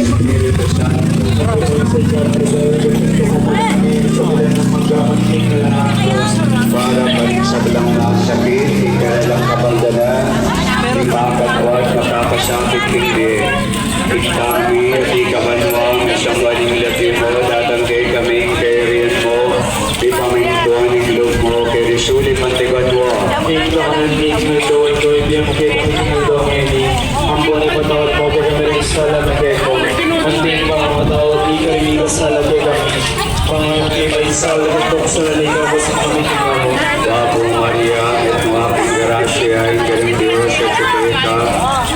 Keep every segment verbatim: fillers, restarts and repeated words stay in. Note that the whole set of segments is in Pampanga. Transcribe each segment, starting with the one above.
Espiritu Santo. Para karing sablang masakit, ing kanilang kapangdanan, ing makatwa at makapasakit king bie. Ikami, atiu ka banua, misamban ing lagyu mu, datang kekami ing kayarian mu, mipamintuan ing lub mu, keni sulip anti banua. Ing kakanan mi king aldo-aldo, ibie mu kekami king aldo ngeni. Ampon ipatawad mu kekami ring sala mi keka, anti ing pamamatawad mi karing mikasala kekami. Manga e mu ke paisaul king tuksu, nune ikabus mu kami king marok. Bapu Maria, mitmu ka king grasya, ing Ginung Dios atyu keka,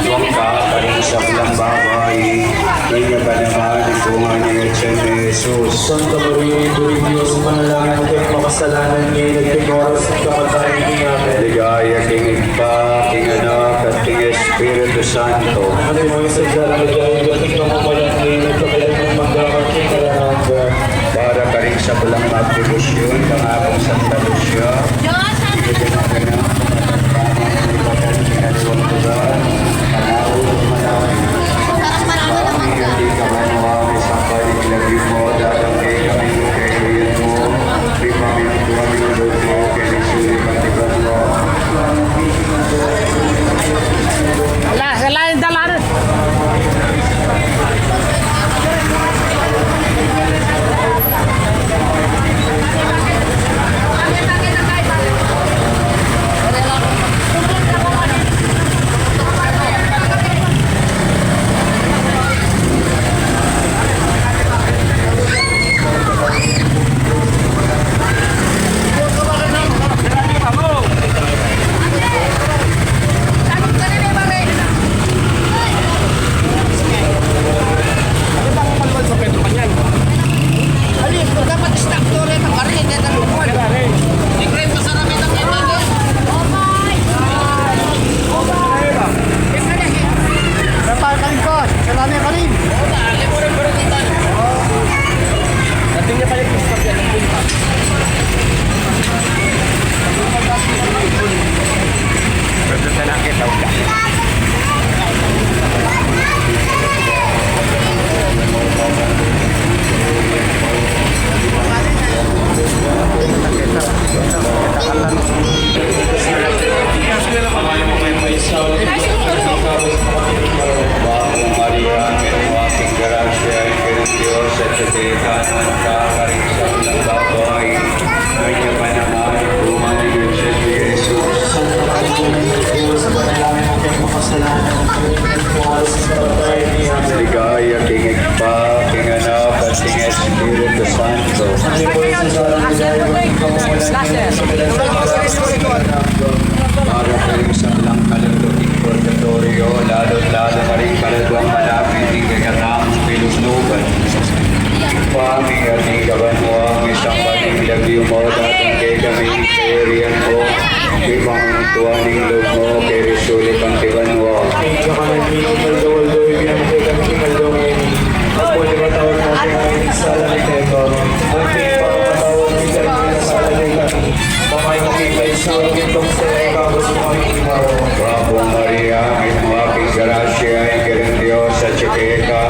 nuan ka karing sablang babai, nuan ya pa naman ing bunga ning atyan mu, i Jesus. Santa Maria, Indu ning Dios, ipanalangin mu kaming makasalanan, ngeni at king oras ning kamatayan mi. Amen. Ligaya king Ibpa, king Anak, at king Espiritu Santo. Antimo ing sadya na ligaya, ibat ing kamumulan, ngeni at kapilan man, mangga man king alang angga. Para karing sablang magdebusyun kang Santa Lucia, Ala, salain dalan. Bapu Maria, mitmu ka king grasya, ing Ginung Dios atyu keka, nuan ka karing sablang babai, nuan ya pa naman ing bunga ning atyan mu, i Jesus. Santa Maria, Indu ning Dios, ipanalangin mu kaming makasalanan, ngeni at king oras ning kamatayan mi. Amen. Ligaya king Ibpa, king Anak, at king Espiritu Santo. Antimo ing sadya na ligaya, ibat ing kamumulan, ngeni at kapilan man, mangga man king alang angga. Para karing sablang kaladwa king purgatoryo, lalu-lalu na ring kaladwang malapit king kekatamung pilubluban. Ibpa mi, atiu ka banua, misamban ing lagyu mu, datang kekami ing kayarian mu, mipamintuan ing lub mu, keni sulip anti banua. Ing kakanan mi king aldo-aldo, ibie mu kekami king aldo ngeni. Ampon ipatawad mu kekami ring sala mi keka, anti ing pamamatawad mi karing mikasala kekami. Manga e mu ke paisaul king tuksu, nune ikabus mu kami king marok. Bapu Maria, mitmu ka king grasya, ing Ginung Dios atyu keka,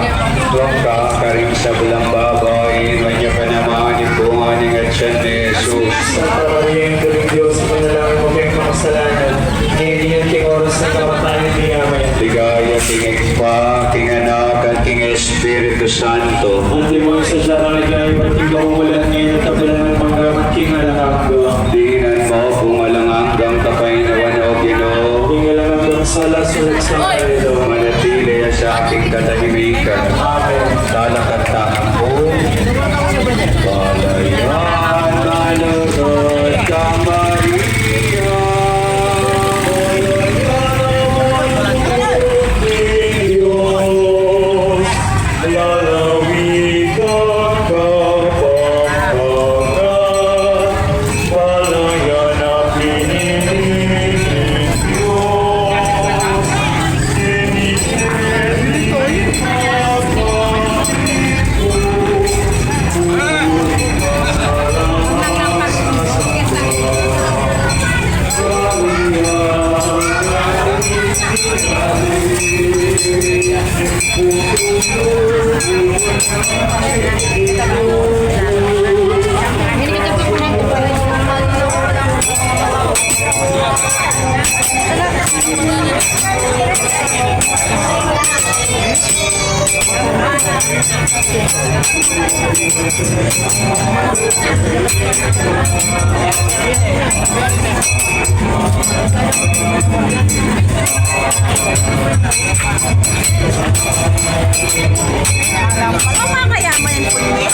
nuan ka karing sablang babai, nuan ya pa naman ing bunga ning atyan mu, i Jesus. Santa Maria, Indu ning Dios, ipanalangin mu kaming makasalanan, ngeni at king oras ning kamatayan mi. Amen. Ligaya king Ibpa, king Anak, at king Espiritu Santo. Antimo ing sadya na ligaya, ibat ing kamumulan, ngeni at kapilan man, mangga man king alang angga. Dinan mu kung alang anggang kapaynawan, O Ginu. Ing alang anggang sala, sulek sa karelu. Manatili ya sa king katahimikan. Amen. Talakad tamu. Palayan malugud ka, Maria, Alam pala, makayaman yung punyet.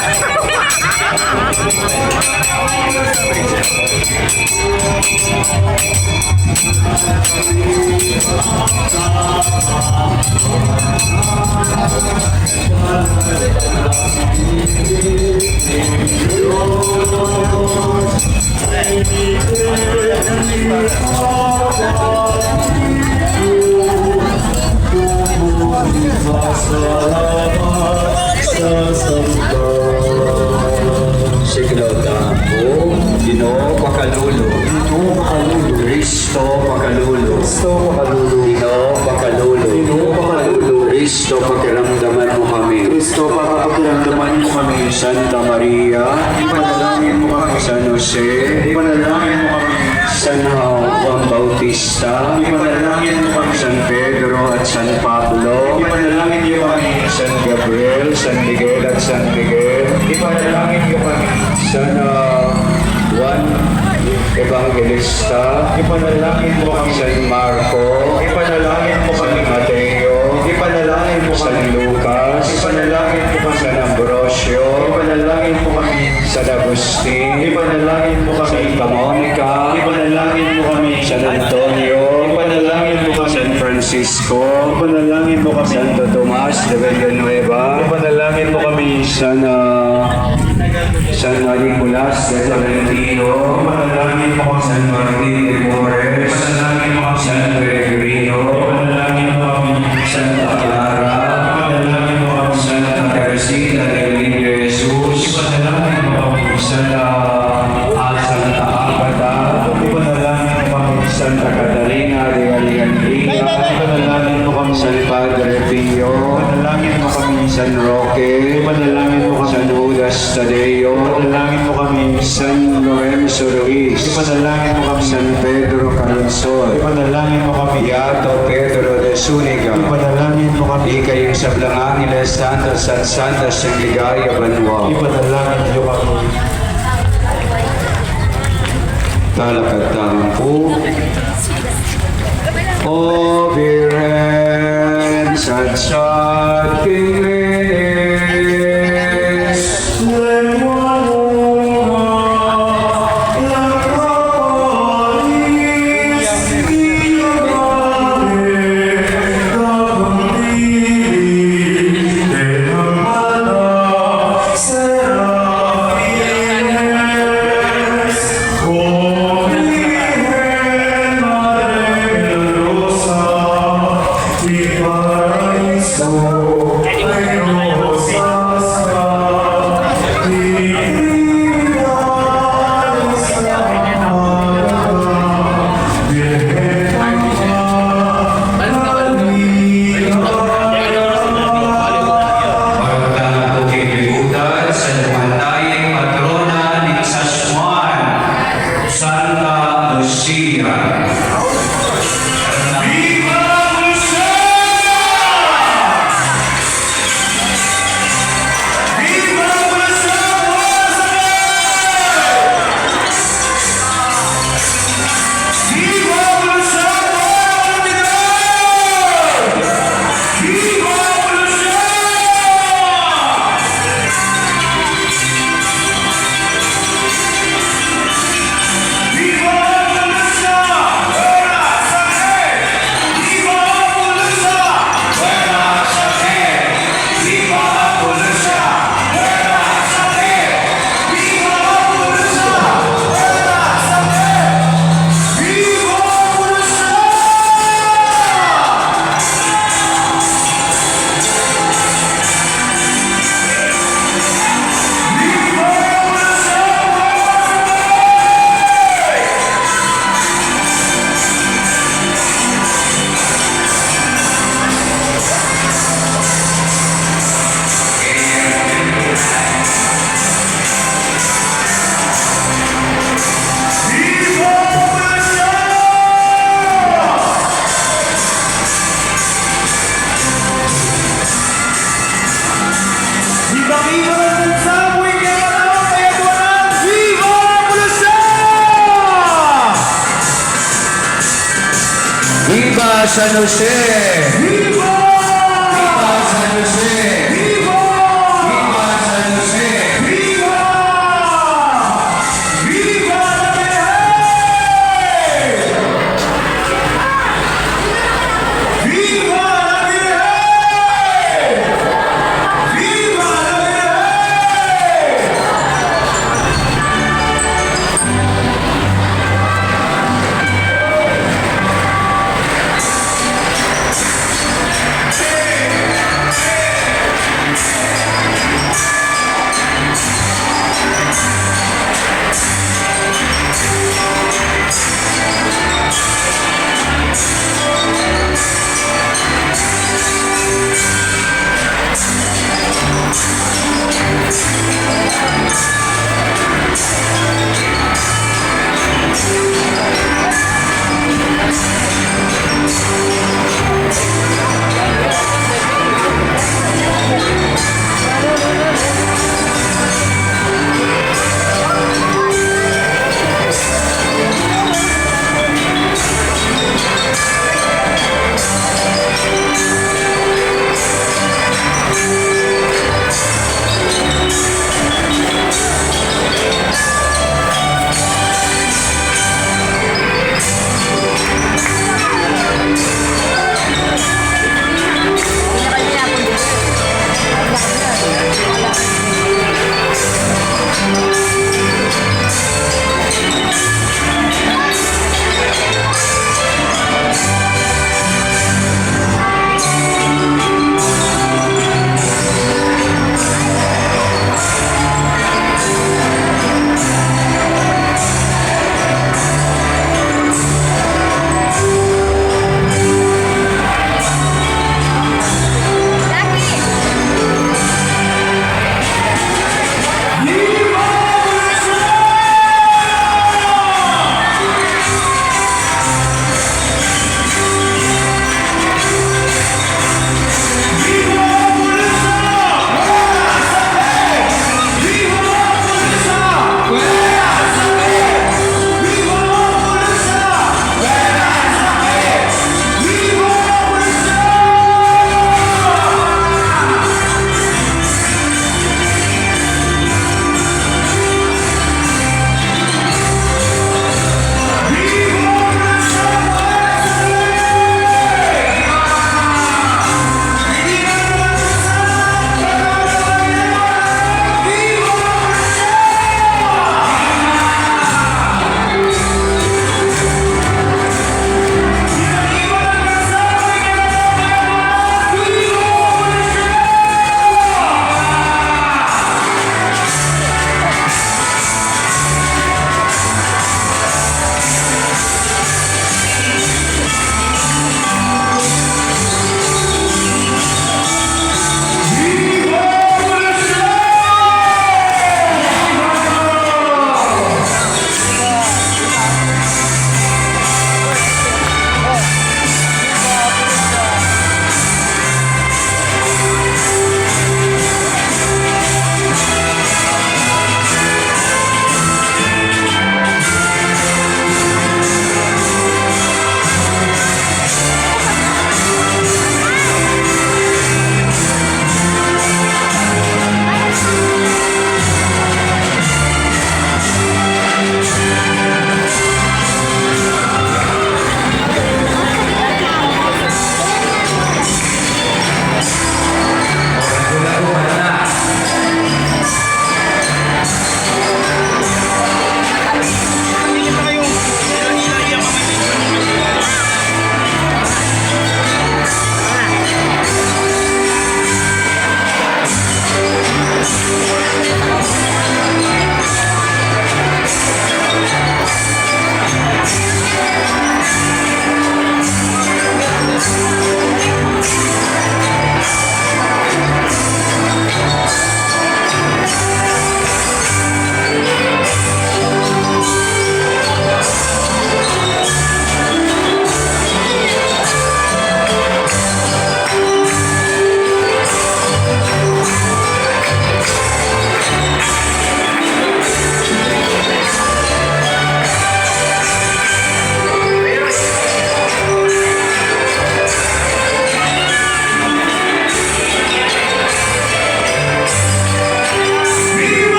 Sige, Lord, ampon. Ginoo, pakalulu. Ginoo, pakalulu. Kristo, pakalulu. Kristo, pakalulu. Ginoo, pakalulu. Ginoo, pakalulu. Kristo, pakiramdaman mu kami. Kristo, pakiramdaman mu kami. Santa Maria, ipanalangin mu kami. San Jose, ipanalangin mu kami. San Juan Bautista, ipanalangin mu kami. San Pedro at San Pablo, ipanalangin mu kami. San Gabriel, San Miguel at San Miguel, ipanalangin mu kami. San, ah, Juan Evangelista, ipanalangin mu kami. San Marco, ipanalangin mu kami. San Mateo, ipanalangin mu kami. San Lucas, ipanalangin mu kami. San Ambrosio, ipanalangin mu kami. San Agustin, ipanalangin mu kami. Santa Monica, ipanalangin mu kami. San Antonio, ipanalangin mu kami. San Francisco, ipanalangin mu kami. Santo Tomas de Villanueva, ipanalangin mu kami. San, ah, San Nicolas de Tolentino, ipanalangin mu kami. San Martin de Porres, ipanalangin mu kami. San Peregrino, ipanalangin mu kami. Santa Clara, ipanalangin mu kami. Santa Teresita del Niño Jesus, ipanalangin mu kami. Santa, ah, Santa Agata, ipanalangin mu kami. Santa Catalina de Alejandria, ipanalangin mu kami. San Padre Pio, ipanalangin mu kami. San Roque, ipanalangin mu kami. San Judas Tadeo, ipanalangin mu kami. San Lorenzo Ruiz, ipanalangin mu kami. San Pedro Calungsod, ipanalangin mu kami. Beato Pedro de Zuniga, ipanalangin mu kami. Ikayung sablang angeles, santos at santas ning ligaya banua, ipanalangin mu kami. Talakad tamu pu. O Birhen, satsat king linis. San Jose.